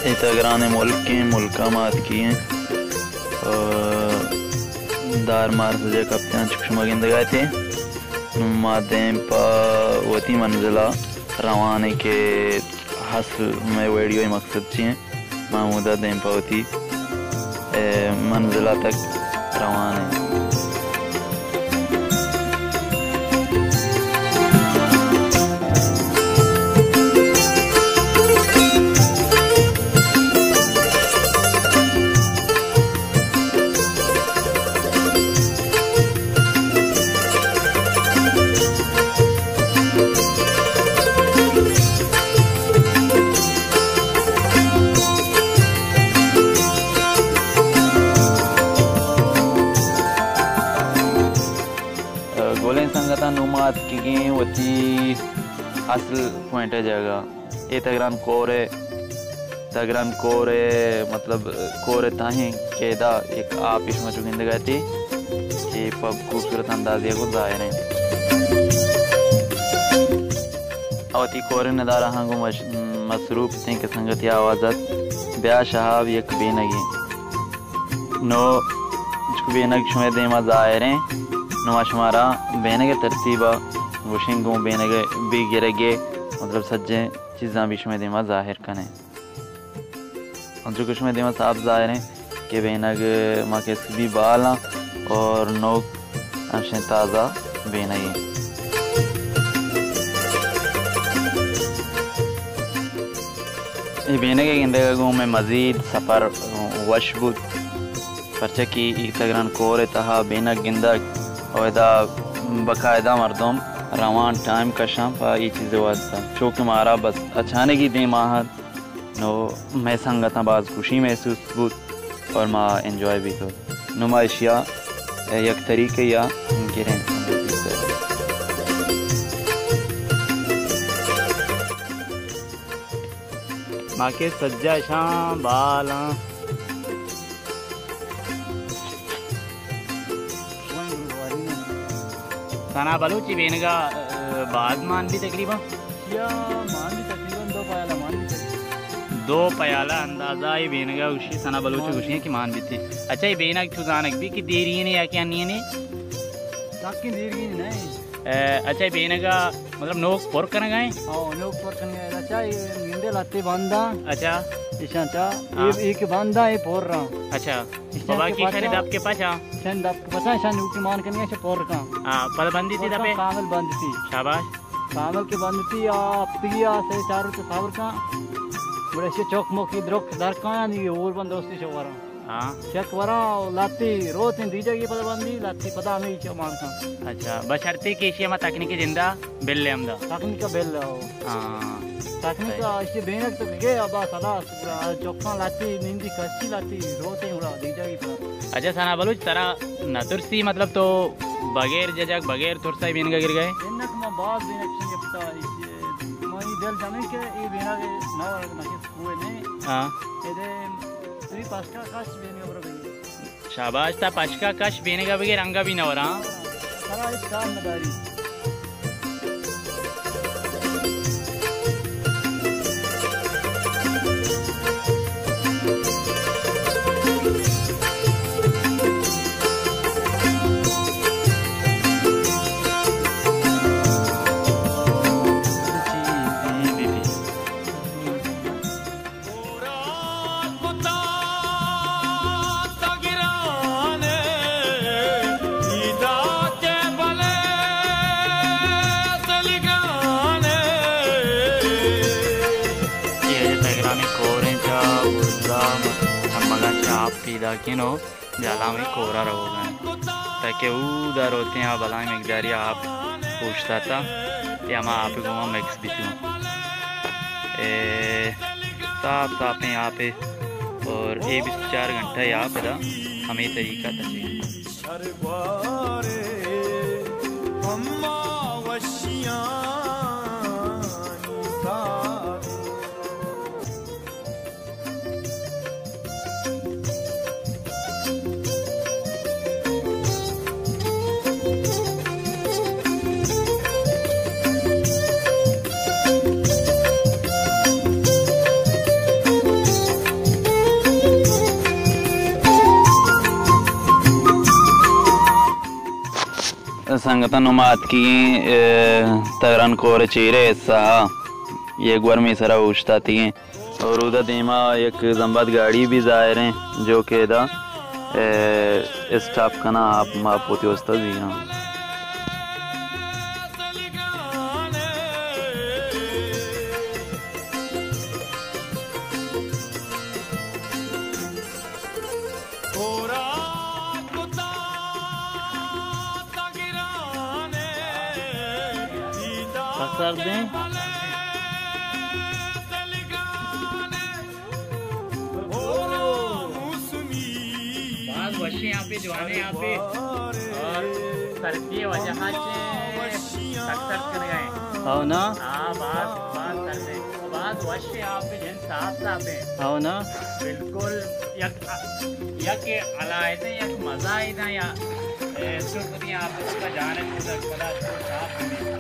اے تگران ملک ایں، ملک ءَ ما اتکی ایں۔ آ، دار مار سجہ کپتیاں، چک شما گندگ ءَ اتے۔ ما دیم پہ وتی منزل ءَ روان ایں کہ اصل مئے ویڈیو ءِ مقصد چی ایں؟ ما ہمودا دیم پہ وتی، اے، منزل ءَ تک روان ایں۔ گلیں سنگتاں، نوں ما اتکگیں وتی اصل پوائنٹ ءِ جاگہ۔ اے تگران کور ءِ، تگران کور ءِ، مطلب، کور ءِ تہا ایں کہ ادا یک آپے شما چو گندگ ءَ اتے کہ پہ خوبصورت اندازے ءَ گوں ظاہر ایں۔ وتی کور ءِ ندارہاں گوں مش-، مصروف اتیں کہ سنگتی آواز ات، بیا شہاب یک بینگے۔ نوں چک بینگ شمئے دیما ظاہر ایں۔ نوں ما شمارا بینگ ءِ ترتیب ءَ گوشیں، گوں بینگ ءِ بی گرگ ءِ، مطلب، سجیں چیزاں بی شمئے دیما ظاہر کنیں۔ انچو کہ شمئے دیما صاف ظاہر ایں کہ بینگ ما کس بی بالاں اور نوک انشیں تازہ بینگ ایں۔ اے بینگ ءِ گندگ ءَ گوں مئے مزید سفر وش بوت، پرچا کہ اے تگران کور ءِ تہا بینگ گندگ ءُ ادا باقاعدہ مردم روان ٹائم کشاں پہ اے چیز ءِ واستہ، چو کہ مارا بس اچانک ہی دیم آہت۔ نوں مئے سنگتاں باز خوشی محسوس بوت اور ما انجوائے بھی کت۔ نوں ما اشیا یک طریقے یا گریں۔ ما کہ سجا شاں بالاں۔ ثنا بلوچ ءِ بینگ ءَ، آ، باز مان بی تقریباً؟ یا مان بی تقریباً دو پیالہ مان بی تقریباً۔ دو پیالہ اندازہ اے بینگ ءَ گوشی، ثنا بلوچ ءَ گوشی کہ مان بیتی۔ اچھا، اے بینگ چو زانگ بی کہ دیرینی یا کہ انینی؟ سکیں دیرینی نہ ایں۔ اے، اچھا، اے بینگ ءَ مطلب نوک پر کنگ ءَ ایں؟ ہاں، نوک پر کنگ ءَ ایں۔ اچھا، اے گندے لتے بنداں۔ اچھا۔ ایشاں چا، ہاں۔ اے، اے کہ بنداں، اے پر راں۔ اچھا۔ ایشاں و باقی کہ ایشانی پچا، دپ کہ پچا؟ ایشانی دپ کہ پچا، ایشاں نوکی مان کنگ ءَ ایں، ایشاں پر کاں۔ ہاں، پدا بندی تی پر کاں، دپے؟ کامل بندی تی۔ شاباش۔ کامل کہ بندی تی، آ ہفتگی آ سے چار روچ صبر کاں۔ گڑا ایشی چوک موکی درک در کاں، نی اور بند درستی شو وراں۔ ہاں۔ چک وراں، لاتی روتیں دیجا گی پدا بندی، لاتی پدا ہمیں چو مان کاں۔ اچھا، بشرطے کہ ایشی ہما تکنیکی جندا بل ہم دا۔ تکنیکا بل ہو۔ ہاں۔ تکنیکا صحیح۔ ایشی بینگ تو گئے، ابا صدا چوکاں لاتی، نندی کشتی لاتی، روتیں گڑا دیجا گی پدا۔ اچھا، ثنا بلوچ، ترا نہ ترسی، مطلب تو بغیر ججک، بغیر ترسا بینگا گر گئے؟ انک ما باز بینگ شنگتا، ایشی ما ای دل جمیں کہ ای بینگ نہ ورگ نہ کہ کوئی نہیں۔ ہاں۔ ادے تری پاسکا کش بینگ برو بینگ۔ شاباش، تا پشکا کش بینگا بگے رنگا بھی نہ وراں۔ سرا ہچ کار نہ داری۔ اے تگرانی کوریں چا بزا چمگاں چا آپ پیداکیں و جالا ہمے کورا روگا انت، تاکہ اودا روتیں آ بلاہیں مقداری آپ اوشتاتا، اے ہما آپ گوما مکس بیتگاں۔ اے صاف صافیں آپے اور اے بیست چار گھنٹہ اے آپ ادا ہمے طریقہ تچے۔ سنگتاں، نوں ما اتکگیں، اے، تگران کور چیرے حصہ ءَ، یک گورمے سرا اوشتاتگیں۔ اور اودا دیما یک زمباد گاڑی بھی ظاہر ہیں، جو کہ ادا، اے، اسٹاپ کنا، آپ ما پوتی واسطہ زیراں۔ پسر دیں۔ باز وشیں آپ، جوانیں آپ، اور سردی وجہ چے سک سک کنگا ہیں۔ ہو نا؟ ہاں، باز، باز سردی۔ باز وشیں آپ، جن صاف صاف ہیں۔ ہو نا؟ بالکل یک، یک علاحدہ یک مزہ ایدا یا، اے، سرخ دیں آپ اس کا جانے کو در کلا صاف ہیں۔